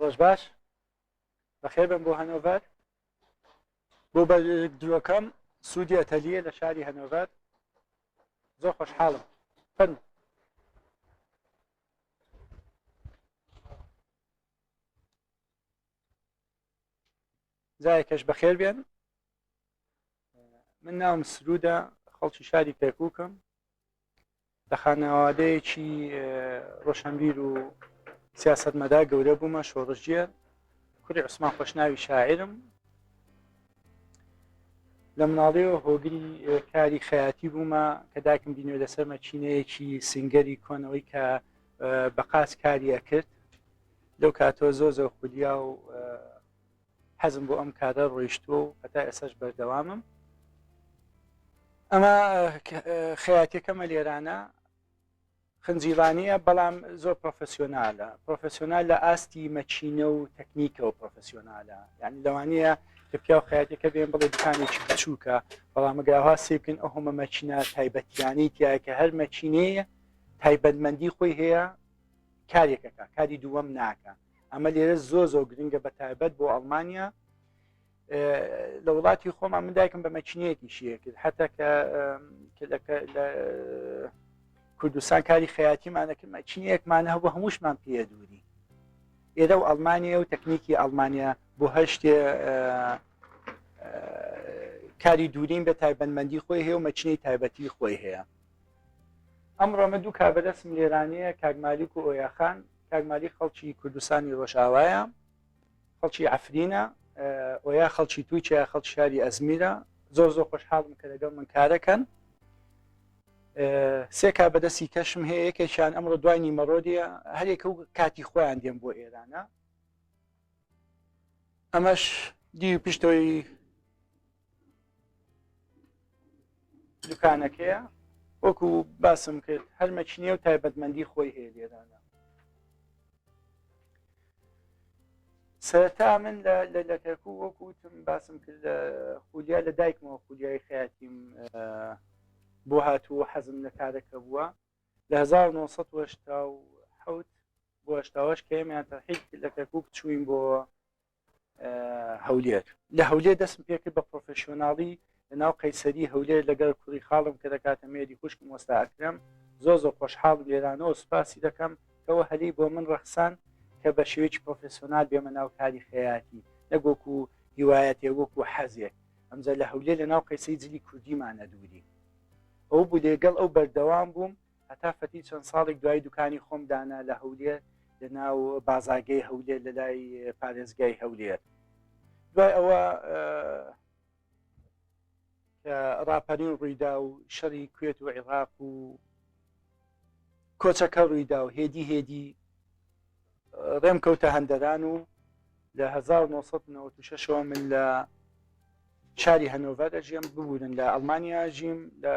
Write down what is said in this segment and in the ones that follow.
ڕۆژ باش بەخێر بن بۆ هەنۆڤەر بۆ بەرگدرۆکەم سوودی ئەتەلیە لە شاری هەنۆڤەر زۆر خۆشحاڵم فەرموو جایەکەش بەخێر بێن من ناوم سرودە خەڵکی شاری کەرکووکم لە خانەوادەیەکی ڕۆشنبیر و سیاسەتمەدار گەورە بوومە شۆڕشگێر کوڕی عوسمان خۆشناوی شاعرم لە مناڵیەوە هۆگری کاری خەیاتی بوومە کە داکم بینێ لەسەر مەچینەیەکی سنگەری کۆنەوەی کە بە قاچ کاری ئەکرد لەو کاتەوە زۆر زۆر خولیا و حەزم بۆ ئەم کارە ڕۆیشتووە و هەتا ئێساش بەردەوامم ئەمە خەیاتەکەمە لێرانە خنجیڵانیە بەڵام زۆر پرۆفسیۆنالە پرۆفسیۆنال لە ئاستی مەچینە و تەکنیکەوە پرۆفسیۆنالە یعنی لەوانەیە کە پیاو خەیاتەکە بێن بڵێ دوکانێکی بچووکە بەڵام گاوا سێ بکەن ئەو هەمە مەچینە تایبەتیانی تایە کە هەر مەچینەیە تایبەتمەندی خۆی هەیە کارێکەکە کاری دووەم ناکە ئەمە لێرە زۆر زۆر گرنگە بە تایبەت بۆ ئەڵمانیا لە وڵاتی خۆمان من دایکم بە مەچینەیەکی شیە کرد حتا کە لە کوردستان کاری خەیاتیمانە کرد مەچینەیەکمان هەبوو هەمووشمان پێ دووری ئێرە و ئەڵمانیا و تەکنیکی ئەڵمانیا بۆ هەر شتێ کاری دوورین بە تایبەتمەندی خۆی هەیە و مەچینەی تایبەتی خۆی هەیە ئەمڕۆ من دوو کاربەدەستم لێرانەیە کاک مالیک و ئۆیاخان کاک مالیک خەڵکی کوردستانی ڕۆژئاوایە خەڵکی عەفرینە ئۆیا خەڵکی تورکیا خەڵکی شاری ئەزمیرە زۆر زۆر خۆشحاڵم کە لەگەڵ من کارەکەن سێ کاربەدەستی کەشم هەیە یەکێکیان ئەمڕۆ دوای نیمەڕۆ دیە هەرێکە و کاتی خۆیان دێن بۆ ئێرانە ئەمەش دیوی پشتەوەی دوکانەکەیە وەکو باسم کرد هەر مەچینە و تایبەتمەندی خۆی هەیە لێرانە سەرەتا من لە کەرکوک وەکو وتم باسم کرد لە خولیا لە دایکمەوە خولیای خەیاتیم بۆ هاتوو حەزم لە کارەکە بووە لە 1970 بۆ هەشتاوەش کە ئێمەیان تەرحیل کرد لە کەرکوک چووین بۆ هەولێر لە هەولێر دەستم پێکرد بە پرۆفشیۆناڵی لە ناو قەیسەری هەولێر لەگەڵ کوڕی خاڵم کە دەکاتە مێری خوشکم وەستا ئەکرەم زۆر زۆر خۆشحاڵ لێرانەوە سوپاسی دەکەم کەەوە هەلی بۆ من ڕەخسان کە بە شێوەیەکی پرۆفسیۆنال بێمە ناو کاری خەیاتی نەک وەکو هیوایەتێ وەکو حەزێک ئەمجا لە هەولێر لە ناو قەیسەی جلی کوردیمانە دووری ئەو بوو لەگەڵ ئەو بەردەوام بووم هەتا فەتی چەند ساڵێک دوای دوکانی خۆم دانا لە هەولێر لە ناو بازارگەی هەولێر لە لای پارێزگای هەولێر دوای ئەوە کە ڕاپەرین ڕوویدا و شەڕی کوێت و عێراق و کۆچەکە ڕوویدا و هێدی هێدی ڕێم کەوتە هەندەران و لە 1996ەوە من لە شاری هەنۆڤەر ئەژیم ببورن لە ئەڵمانیا ئەژیم لە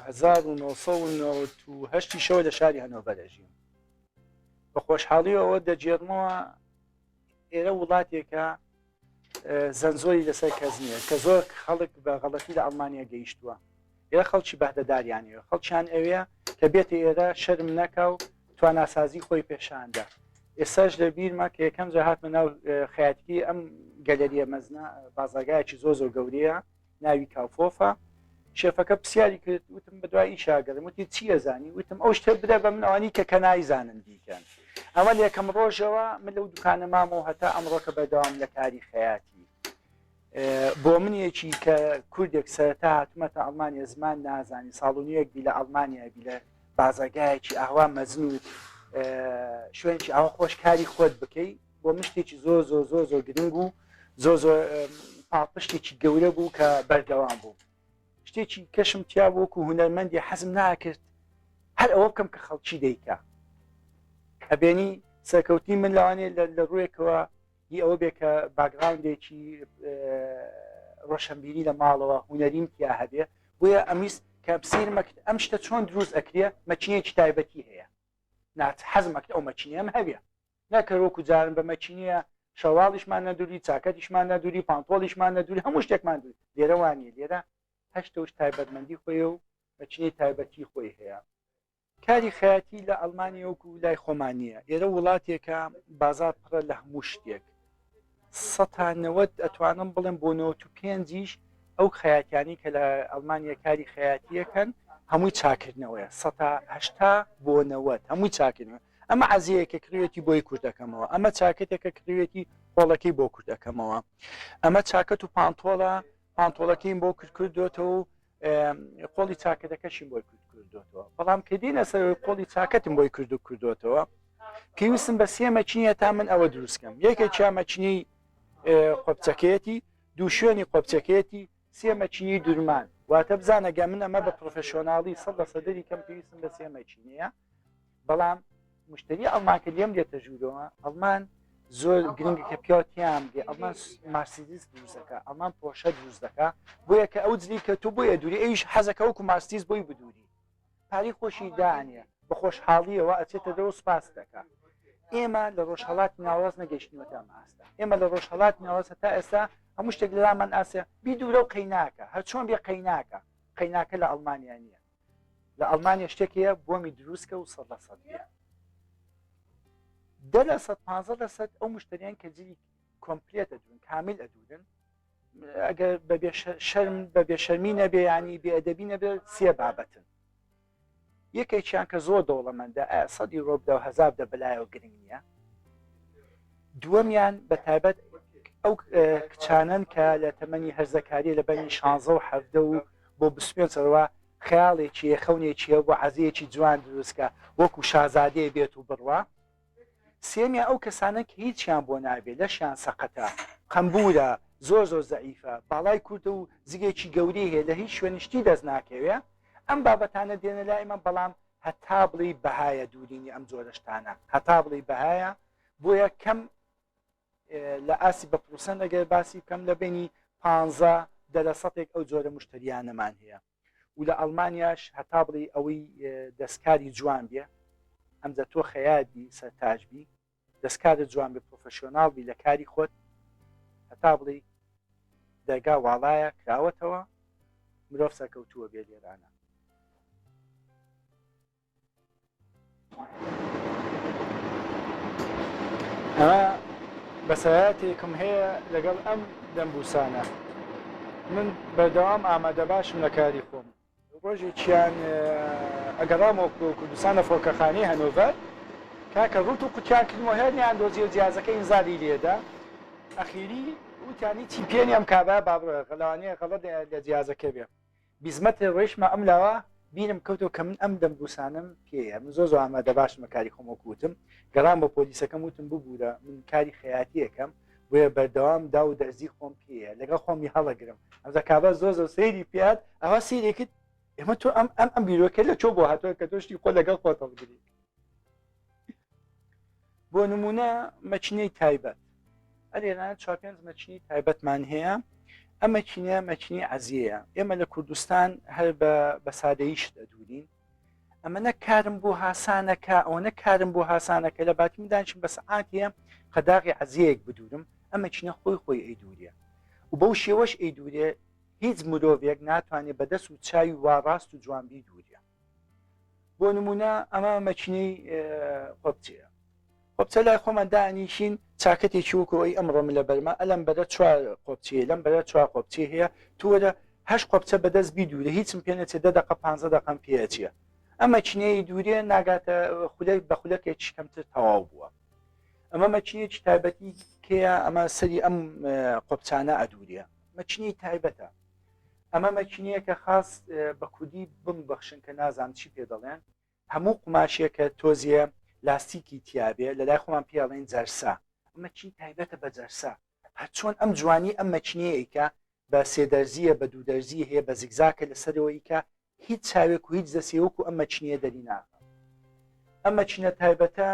1998 شەوە لە شاری هەنۆڤەر ئەژیم بە خۆشحاڵیەوە دەگێڕمەوە ئێرە وڵاتێکە زەنزۆری لەسەر کەس نییە کە زۆر خەڵک بە غەڵەتی لە ئەڵمانیا گەیشتووە ئێرە خەڵکی بەهدەداریانەوە خەڵکیان ئەوێ کە بێتە ئێرە شەرم نەکا و تواناسازی خۆی پێشاندا ئێستاش لە بیرمە کە یەکەم جار هاتمە ناو خەیاتکی ئەم گەلەریە مەزنە بازاگایەکی زۆر زۆر گەورەیە ناوی کاوفۆفە شێفەکە پرسیاری کرد وتم بەدوای ئیشاگەرم وتی چی ئەزانی وتم ئەو شتە بدە بە من ئەوانی کە کە نایزانن بیکەن ئەمە لە یەکەم ڕۆژەوە من لەو دوکانە مامەوە هەتا ئەمڕۆکە بەردەوام لە کاری خەیاتی بۆ منێکی کە کوردێک سەرەتا هاتومەتە ئەڵمانیا زمان نازانی ساڵ و نیوێک بی لە ئەڵمانیا بی لە بازرگایەکی ئاوا مەزن و شوێنێکی ئاوا خۆش کاری خۆت بکەی بۆ من شتێکی زۆر زۆر زۆر زۆر گرنگ و زۆر زۆر پاڵپشتێکی گەورە بوو کە بەردەوام بوو شتێکی کەشم تیا بوو وەکو هونەرمەندی حەزم ناکرد هەر ئەوە بکەم کە خەڵکی دەیکا ئەبێنی سەرکەوتنی من لەوانەیە لە ڕوویەکەوە هی ئەوە بێ کە باگراوندێکی ڕۆشنبیری لە ماڵەوە هونەریم تیا هەبێ بۆیە ئەمویست کە سەیرمە کرد ئەم شتە چۆن دروست ئەکرێ مەچینێکی تایبەتی هەیە نات حەزم ئەکرد ئەو مەچینەم هەبێ نەکە وەکو جارن بە مەچینەیە شەواڵیشمان نەدووری چاکەتیشمان نەدووری پانتۆڵیشمان نەدووری هەموو شتێکمان دووری لێرە وانە لێرە هەشتەوش تایبەتمەندی خۆی و مەچینەی تایبەتی خۆی هەیە. کاری خەیاتی لە ئەڵمانیا وەکو لای خۆمان نییە ئێرە وڵاتێکە بازار پڕە لە هەموو شتێک سەتا 90 ئەتوانم بڵێم بۆ 95یش ئەو خەیاتیانی کە لە ئەڵمانیا کاری خەیاتیەکەن هەمووی چاکردنەوەیە سەتا هەشتا بۆ نەوەت هەمووی چاکردنەوە ئەمە عەزیەیەکە کڕیوێتی بۆی کورت دەکەمەوە ئەمە چاکەتێکە کڕیوێتی قۆڵەکەی بۆ کورت دەکەمەوە ئەمە چاکەت و پانتۆڵە پانتۆڵەکەیم بۆ کورت کردوێتەوە و قۆڵی چاکەتەکەشیم بۆی کورت کردوێتەوە بەڵام کە دێنە سەرەوەی قۆڵی چاکەتم بۆی کردو کردوێتەوە پێویستم بە سێ مەچینە تا من ئەوە دروستکەم یەکێکیان مەچینەی قۆپچەکەیەتی دوو شوێنی قۆپچەکەیەتی سێ مەچینەی درمان واتە بزانە گە من ئەمە بە پرۆفشۆناڵی سە لە سەدەری کەم پێویستم بە سێ مەچینەیە بەڵام مشتری ئەڵمان کە لێم دێتە ژوورەوە ئەڵمان زۆر گرنگە کە پیاو تیام بێ ئەڵمان مارسیدس دروست دەکا ئەڵمان پۆشە دروست دەکا بۆیە کە ئەو جلی کە تۆ بۆیە دووری ئەویش حەزەکە وەکو مارسیدس بۆی بدووری پارەی خۆشی دانیە بە خۆشحاڵیەوە ئەچێتە دەرەوە سوپاس دەکا ئێمە لە ڕۆژهەڵاتی ناوەڕاست نەگەیشتنەوەتە ئەم ئاستە ئێمە لە ڕۆژهەڵاتی ناوەڕاست تا ئێستا هەموو شتێک لەلامان ئاسە بیدورە و قەیناکە هەر چۆن بێ قەیناکە قەیناکە لە ئەڵمانیا نییە لە ئەڵمانیا شتێک هەیە بۆمی دروستکە و سەد لە سەد بێ دە لە سەد پ لە سەد ئەو مشتریان کە جلی کۆمپلێت ئەدون کامیل ئەدورن ئەگەر بە شەرم بە بێشەرمی نەبێ ینی بێئەدەبی نەبێ سێ بابەتن یەکێکیان کە زۆر دەوڵەمەندە ئایا سەدی ڕۆبدە و هەزار دە بەلایەوە گرنگ نییە دووەمیان بە تایبەت ئەو کچانن کە لە تەمەنی هەرزەکاری لە بەنی 16 و حەڤدە و بۆ 25 سەرەوە خەیاڵێکی خەونێکی هەیە بۆ عەزیەکی جوان دروستکە وەکو شازادەیە بێت و بڕوا سێمیان ئەو کەسانە کە هیچیان بۆ نابێ لەشیان سەقەتە قەمبورە زۆر زۆر زەعیفە باڵای کورتە و زگێکی گەورەی هەیە لە هیچ شوێنشتی دەست ناکەوێ ئەم بابەتانە دێنە لای ئێمە بەڵام هەتا بڵێی بەهایە دوورینی ئەم جۆرە شتانە هەتا بڵێی بەهایە بۆیە کەم لە ئاستی بە پرۆسەن ئەگەر باسی بکەم لە بینی پ دە لە سەتێک ئەو جۆرە مشتریانەمان هەیە و لە ئەڵمانیاش هەتا بڵێ ئەوەی دەستکاری جوان بێ ئەمجا تۆ خەیات بی سەرتاش بی دەستکارت جوان بێ پرۆفشۆناڵ بی لە کاری خۆت هەتا بڵێ دەرگا واڵایە کراوەتەوە مرۆڤ سەرکەوتووە بێ لێرانە. ئەمە بەسەراتێکم هەیە لەگەڵ ئەم دەمبوسانە من بەردەوام ئامادە باشم لە کاری خۆم ڕۆژێکیان ئەگەڕامەوە کوردستان لە فڕۆکەخانەی هەنۆڤەر کاکە ڕوت و قوتیان کردمەوە هەر نیان دۆزیەوە جیازەکە ئینزالی لێدا ئەخیری وتیان هیچی پێ نیە ئەم کابرا با بڕۆ لەوانەیە غەڵەت لە جیازەکە بێ 20 مەتر ڕۆیشتمە ئەم لاوە بیرم کەوتەوە کە من ئەم دەمبوسانەم پێیە من زۆر زۆر ئامادە باشم بە کاری خۆم وەکو وتم گەڕام بۆ پۆلیسەکەم وتم ببوورە من کاری خەیاتیەکەم بۆیە بەردەوام دا و دەرزی خۆم پێیە لەگەڵ خۆمی هەڵەگرم ئەمجا کابرا زۆر زۆر سەیری پێات ئەوە سەیرێکت ئێمە تۆ ئەم ئەم ئەم بیرۆکە لە چۆ بۆ هاتووە کە تۆ شتی خۆ لەگەڵ خۆت هەڵگری بۆ نمونە مەچینەی تایبەت ئەلێرانە چوار پێنج مەچینەی تایبەتمان هەیە ئەم مەچینە مەچینەی عەزیەیە ئێمە لە کوردستان هەر بە بە سادەییشت ئەدورین ئەمە نە کارم بۆ هاسانەکە ئەوە نە کارم بۆ هاسانەکە لە باتی من دانیشم بە سەعاتێ قەداغی عەزیەیەک بدورم ئەم مەچینە خۆی خۆی ئەیدورێ و بەو شێوەش ئەیدورێ هیچ مرۆڤێک ناتوانێت بە دەست و چاوی وا ڕاست و جوان بیدورێ بۆ نمونە ئەمە مەچینەی قۆپچەیە قۆپچە لای خۆمان دانیشین چاکەتێکی وەکو ئەوی ئەمڕۆ من لەبەرمە ئەلەم بەرە چوار قۆپچەیە لەم بەرە چوار قۆپچەی هەیە تۆرە هەش قۆپچە بەدەست بیدورە هیچم پێ نەچێت دە دەقە پ دەقەم پێچیە ئەم مەچینەی دوورێ ناگاتە خولەک بە خولەکێکی کەمتر تەواو بووە ئەمە مەچینێکی تایبەتی کێیە ئەمە سەری ئەم قۆپچانە ئەدورێ مەچینەی تایبەتە ئەمە مەکینەیەکە خاس بە کوردی بمبەخشن کە نازانم چی پێ دەڵێن هەموو قوماشێکە تۆزیە لاستیکی تیابێ لە لای خۆمان پێ ئەڵێن جەرسە ئەمە چی تایبەتە بە جەرسە هەرچۆن ئەم جوانی ئەم مەکینەیەکە بە سێ دەرزیە بە دوو دەرزی هەیە بە زیگزاکە لەسەرەوە ئیکا هیچ چاوێک و هیچ دەسێ وەکو ئەم مەکینەیە دەری ناخە ئەم مەکینە تایبەتە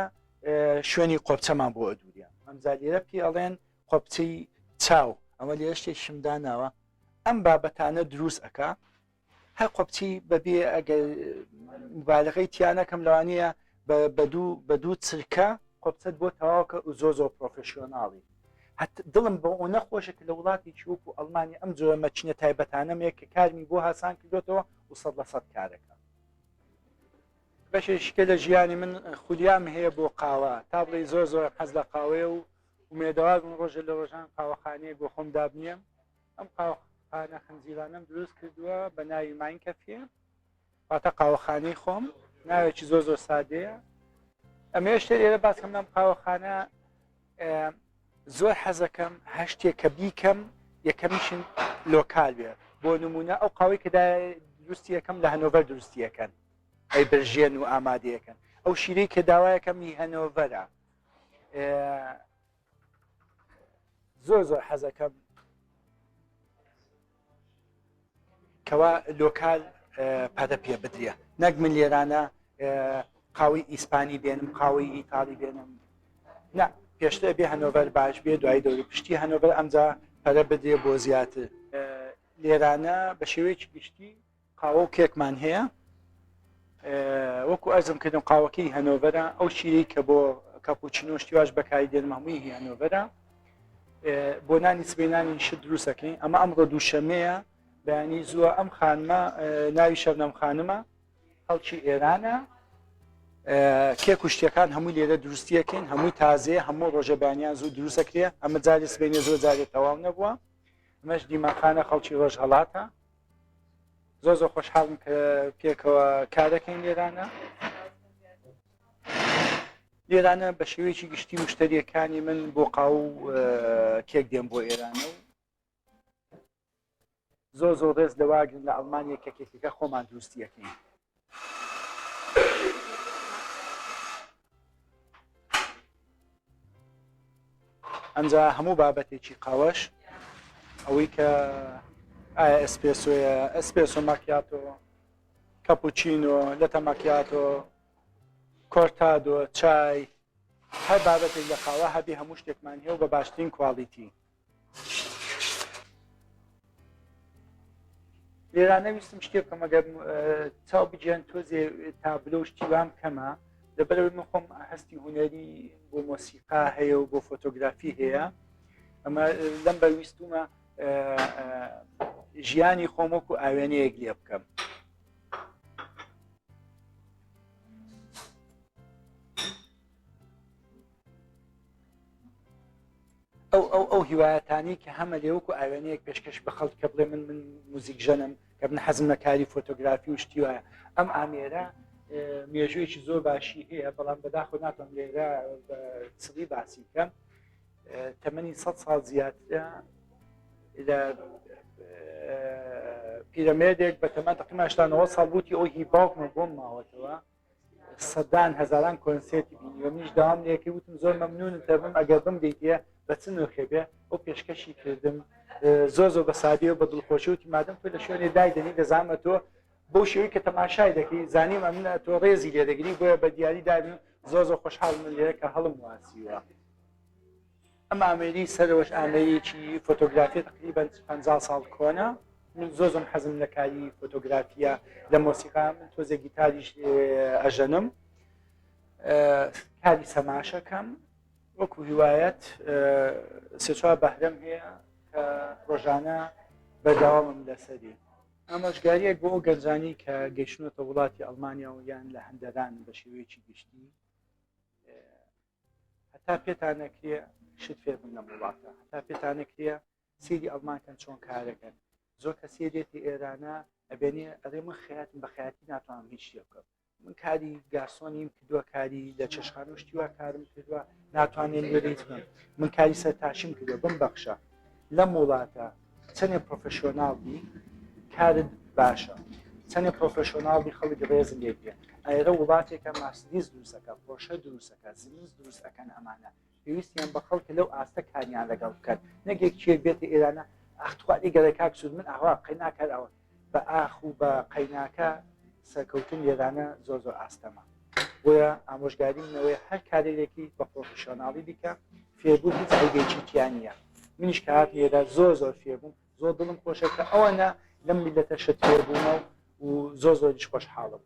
شوێنی قۆپچەمان بۆ ئەدوورە ئەمجا لێرە پێ ئەڵێن قۆپچەی چاو ئەمە لێرە شتێکیشم داناوە ئەم بابەتانە دروست ئەکا هەر قۆپچی بەبێ ئەگەر مبالغەی تیا نەکەم لەوانەیە بە دوو چرکە قۆپچەت بۆ تەواوکە و زۆر زۆر پرۆفشیۆناڵی هەت دڵم بۆ ئەو نەخۆشە کە لە وڵاتێکی وەکو ئەڵمانیا ئەم جۆرە مەچینە تایبەتانەم هەیە کە کارمی بۆ هاسان کردوێتەوە و سەد لە سەد کارەکە. بەشێکیکە لە ژیانی من خولیام هەیە بۆ قاوە تا بڵێ زۆر زۆر حەز لە قاوەیە و ومێدەوار بم ڕۆژێ لە ڕۆژان قاوەخانەیەک بۆ خۆم دابنێم ئەم قاوەخانە خنجیلانەم دروست کردووە بە ناوی ماین کەفیە واتە قاوەخانەی خۆم ناوێکی زۆر زۆر سادەیە ئەمێ شتێ لێرە باس کەم لەم قاوەخانە زۆر حەزەکەم هەشتێک کە بیکەم یەکەمیشن لۆکال بێ بۆ نمونە ئەو قاوەی کە دروستی یەکەم لە هەنۆڤەر دروستیەکەن ئەی برژێن و ئامادەیەکەن ئەو شیرەی کە داوایەکەم هی هەنۆڤەرە زۆر زۆر حەزەکەم کەوا لۆکال پەرە پێ بدرێ نەک من لێرانە قاوی ئیسپانی بێنم قاوی ئیتاڵی بێنم نا پێشتر بێ هەنۆڤەر باش بێ دوای دەوری پشتی هەنۆڤەر ئەمجا پەرە بدرێ بۆ زیاتر لێرانە بە شێوەیەکی گشتی قاوە و کێکمان هەیە وەکو ئەرزم کردم قاوەکەی هەنۆڤەرە ئەو شیرەی کە بۆ کاپوچینۆ شتی واش بەکاری دێنم هەمووی هی هەنۆڤەرە بۆ نانی سبەینانی شت دروستەکەین ئەمە ئەمڕۆ دووشەمەیە بەیانی زووە ئەم خانمە ناوی شەبنەم خانمە خەڵکی ئێرانە کێک و شتەکان هەمووی لێرە دروستیەکەین هەمووی تازەیە هەموو ڕۆژە بەیانیان زوو دروستەکرێ ئەمە جاری سبەینێ زۆر جارێ تەواو نەبووە ئەمەش دیمەخانە خەڵکی ڕۆژهەڵاتە زۆر زۆر خۆشحاڵم کە پێکەوە کارەکەین لێرانە لێرانە بە شێوەیەکی گشتی مشتریەکانی من بۆ قاو کێک دێن بۆ ئێرانە و زۆر زۆر ڕێز لەواگرن لە ئەڵمانیا کە کێکەکە خۆمان دروستیەکەین ئەمجا هەموو بابەتێکی قاوەش ئەوەی کە ئایا ئەسپێسۆیە ئەسپێسۆ ماکیاتۆ کەپوچینۆ لەتە ماکیاتۆ کۆرتادۆ چای هەر بابەتێک لە قاوە هەبی هەموو شتێکمان هەیە و بە باشترین کواڵیتی لێرانە ویستم شتێ بکەم ئەگەر چاو بگێن تۆزێ تابلۆ شتی وام کەمە لەبەرەوەی من خۆم هەستی هوەری بۆ مۆسیقا هەیە و بۆ فۆتۆگرافی هەیە ئەمە لەم بەویستومە ژیانی خۆم وەکو ئاوێنەیەک لێ بکەم. ئەو ئەو ئەو هیوایەتانی کە هەمە لێ وەکو ئاوێنەیەک پێشکەش بە خەڵک کە بڵێ من من موزیک ژەنم کە من حەزم لە کاری فۆتۆگرافی و شتی وایە ئەم ئامێرە مێژوویەکی زۆر باشی هەیە بەڵام بەداخۆ ناتوانم لێرە بە چڕی باسی بکەم تەمەنی 100 ساڵ زیاترە لە پیرەمێردێک بە تەمەن تقریبا 89 ساڵ بووتی ئەو هی باوکمە بۆم ماوەتەوە سەدان هەزاران کۆنسێرتی بینیوە منیش داوام لێکرد وتم زۆر مەمنونت دەبم ئەگەر بمدەیتێ بە چ نرخێ بێ ئەو پێشکەشی کردم زۆر زۆر بە سادی و بە دڵخۆشی وتی مادەم تۆ لە شوێنێ دایدەنی دەزانمە تۆ بەو شێوەی کە تەماشای دەکەی زانیم ئەمن تۆ ڕێزی لێ دەگری بۆیە بە دیاری دابم زۆر زۆر خۆشحاڵ من لێرە کە هەڵم واسیوە ئەم ئامێری سەرەوەش ئامێرێکی فۆتۆگرافیە تقریبا 50 ساڵ کۆنە من زۆر زۆم حەزم لە کاری فۆتۆگرافیە لە مۆسیقا من تۆزێک گیتاریش ئەژەنم کاری سەماشەکەم وەکو هیوایەت سێ بەهرەم هەیە کە ڕۆژانە بەردەوامم لەسەری ئامۆژگاریەک بۆ ئەو گەنجانی کە گەیشتونەتە وڵاتی ئەڵمانیا و یان لە هەندەران بە شێوەیەکی گشتی هەتا پێتان نەکرێ شت فێر بن لەم وڵاتە هەتا پێتان نەکرێ سەیری ئەڵمان کەن چۆن کارەکەن زۆر کەسێ دێتی ئێرانە ئەبێنێ ئەڵێ من خەیاتم بە خەیاتی ناتوانم هیچ شتێ بکەم من کاری گارسۆنیم کردووە کاری لە چێشخانە و شتی وا کارم کردووە ناتوانێت لێ هیچ بکەم من کاری سەرتاشیم کردووە بم بەخشە لەم وڵاتە چەندێ پرۆفشۆناڵ بی کارت باشە چەندێ پرۆفشۆناڵ بی خەڵک ڕێز لێ بێ ئێرە وڵاتێکە مارسیدیس دروستەکە پۆرشە دروستەکە زیمنس دروست ئەکەن ئەمانە پێویستیان بە خەڵکە لەو ئاستە کاریان لەگەڵ بکەن نەک یەکێک بێتە ئێرانە ئاخ تخوا گەرە کاک سوود من ئاوا قەیناکەر ئەوە بە ئاخ و بە قەیناکە سەرکەوتن لێرانە زۆر زۆر ئاستەمە بۆیە ئامۆژگاری منەوەی هەر کارێکی بە پرۆفشۆناڵی بیکە فێربوون هیچ عەیبێکی تیا نییە منیش کە هات لێرە زۆر زۆر فێربووم زۆر دڵم خۆشە کە ئەوەنە لەم میلەتە شت فێربوومە و زۆر زۆریش خۆشحاڵم.